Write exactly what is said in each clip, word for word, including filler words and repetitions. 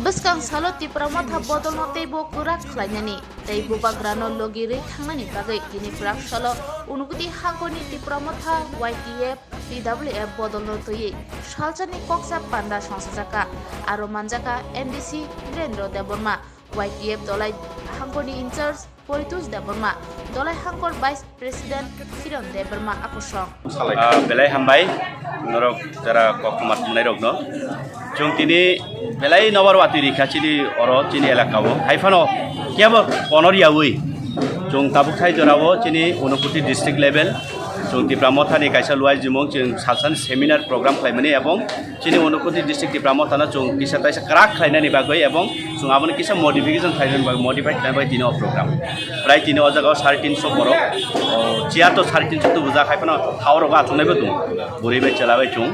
Bwskang salo Tipra Motha bodolno teibo kwrak khlainani tei bubagrano logi rwi thangnani bagwi tini kwrak salo Unukoti hangkorni Tipra Motha Y T F, T W F bodolno twiwi salsani koksa panda songchajakha. Aro manjakha M D C Birendra Debbarma, Y T F dolai hangkorni in-charge Poritos Debbarma, dolai hangkor Vice President Kiran Debbarma akosong. Ah, belai hambai, norok jara koktwma thumnairokno. Chwng tini belai nobar watwi rikha chini oro, chini elakao. Hai phano kebo konor yaui. Chwng tabuk thai jorao chini Unukoti district level. Chwng Tipra Mothani kaisa luai jimung chwng salsani seminar program khlaimani ebong chini Unukoti district Tipra Mothano chwng kisa taisa kwrak khlainani bagwi ebong chwng aboni kisa modification khlainani bagwi, modify khlainani bagwi tini o program. Prai tini o jagao sare tinso borok, o, chair to sare tinso tubujak, hai phano thaorogo achuknaibo tongo, bwrwi bai chwla bai chwng.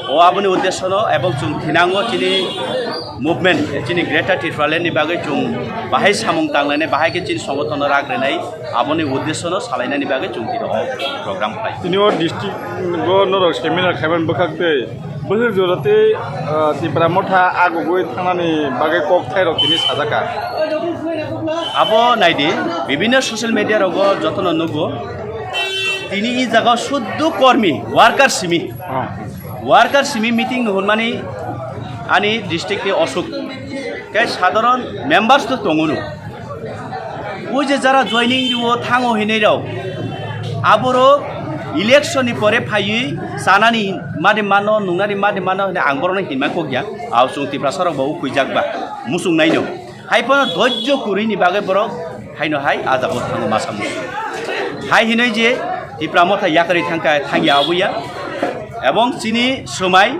O aboni uddesyono ebong chwng thinango chini movement, chini Greater Tipraland ni bagwi chwng bahai samung tanglainai, bahai khe chini songothonno rak rwnai, aboni uddesyono salainani bagwi chwng tini o program khlai. Tini o district o norok seminar khaimani bwkhak tei bwswk jora tei, ah, Tipra Motha agugwi thangnani bagwi kok thairok tini sajaka. Abo naidi, bibinno social media rogo jotono nugo. Tini i jaga suddu kormi, worker simi. Ah. Worker simi meeting hwnmani ani district ni osuk. Khe sadharon members to tongo no. O je jara joining riwo thango hinwi rok, aboro election ni pore phaiwi chanani madi mano, nungnani madi mano hinwi ang borokno hinma kok ya. Ao chwng Tiprasa rok bo ukhuijak ba, muchung naino. Hai phano dhoijjo kwrwi ni bagwi borok haino hai a jagao thango masa muchung. Hai hinwi je Tipra Motha yakarwi thangkha, thangya abo ya. Ebong chini swmai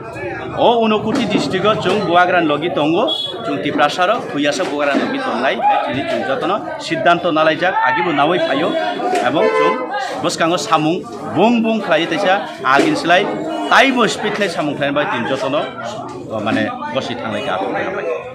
o Unakoti district o chwng Bubagrani logi tongo, chwng Tiprasa rok thuyasa Bubagrani logi tongnai, chini chwng jotono siddhanto nalaijak, agibo nawi phaio, ebong chwng bwskango samung bung bung khlaiwi teisa agin slai taibo speed khlai samung khlaina bai chwng jotono, o, mane gosi thanglai kha.